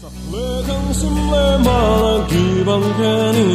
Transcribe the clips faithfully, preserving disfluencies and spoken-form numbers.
Sak le khang, sim le mal a kibang khen hi.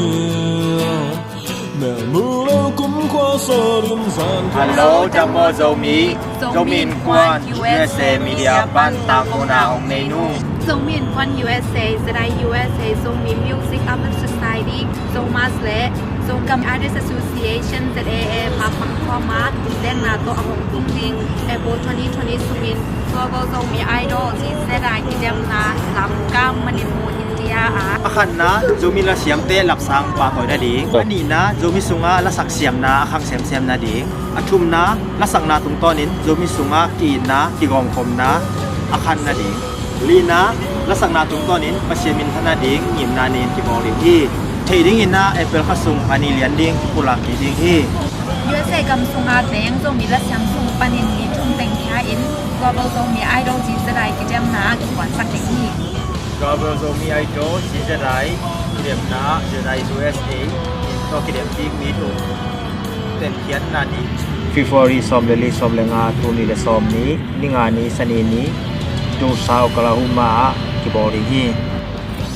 Mel mu lo kumkhua sawt in zan khen. Hello, dam maw Zomi. Zomi Innkuan U S A Media pan tangkona hong nei nu. Zomi Innkuan U S A, Z I U S A, Zomi Music Urban Society, Zomus le Zogam Artist Association, Z A A, mapang khawm a, lemna tawh a hong tung ding April twenty twenty sungin Global Zomi Idol, G Z I, kidemna lam kam manin mu India ah. A khatna, Zomi lasiamte lapsang pahtawi nading. A nihna, Zomi sungah lasak siamna a khang semsem nading. A thumna, lasakna tungtawnin Zomi sungah ki-itna, kigawmkhopna a khan nading. Lina, lasakna tungtawnin Pasian minthan nading ngimna ni-in kibawl ding hi. Theih dingin ah April kha sung a ni lian ding kipulak kik ding hi. U S A gam sunga teng Zomi lasiam sung panin mi thum teng khia in Global Zomi Idol G Z I kidemna ah kikuansak ding hi. Global Zomi Idol G Z I kidemna ah Z I U S A in tawh kidem ding mi thum teng khiatna ding. February sawm le li, sawm le nga, tul nih le sawm nih, ni nga ni, Sani ni, Tulsa, Oklahoma ah kibawl ding hi.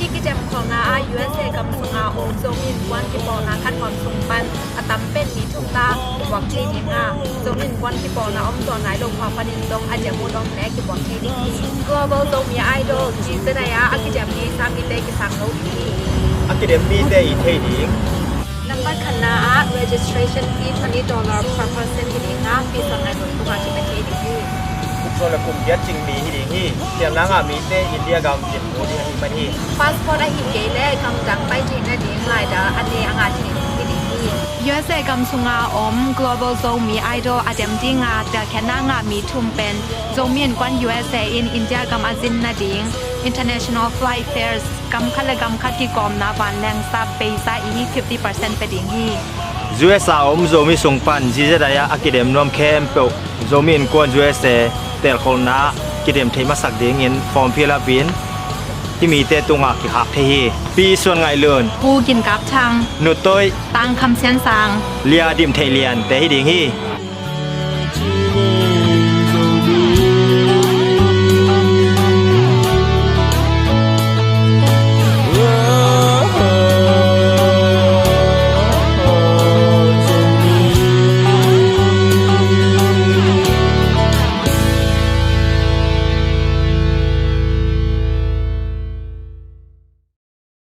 Hih kidemkhawlna ah U S A gam sunga om Zomi Innkuan kipawlna khat huam sung pan a tam pen mi thum ta kibuak thei ding a, Zomi Innkuan kipawlna om zawh nai lo khua panin dong a diam uh dong le kibuak thei ding hi. Global Zomi Idol G Z I ah a kidem mi sang mite kisang lo ding hi. A kidem mite i thei ding. Nambat khatna ah registration fee twenty dollar per person hi ding a, fee suan ngai lo tungah kipia thei ding hi. Kum sawm le kum giat cing mi hi ding hi. Siamna ngah mite India gam cin mu ding ahih man hi. Passport ahih kei leh gamdang pai theih nading laidal a ne a ngah thei ding hi ding hi. U S A gam sunga om Global Zomi Idol a dem dinga telkhiatna ngah mi thum pen Zomi Innkuan U S A in India gam a zin nading international flight fares, gam khat le gam khat kikawmna vanleng sap beisa i fifty percent pia ding hi. U S A om Zomi sung pan G Z I ah a kidem nuam khempeuh Zomi Innkuan U S A telkholna kidem thei masak dingin form fill up in hih mite tungah kikhak thei hi. Pi Suan Ngaih Lun, Pu Gin Kap Thang, Nu Toi, Tang Kham Sian Sang, Lia Dim Theih Lian te hi ding hi.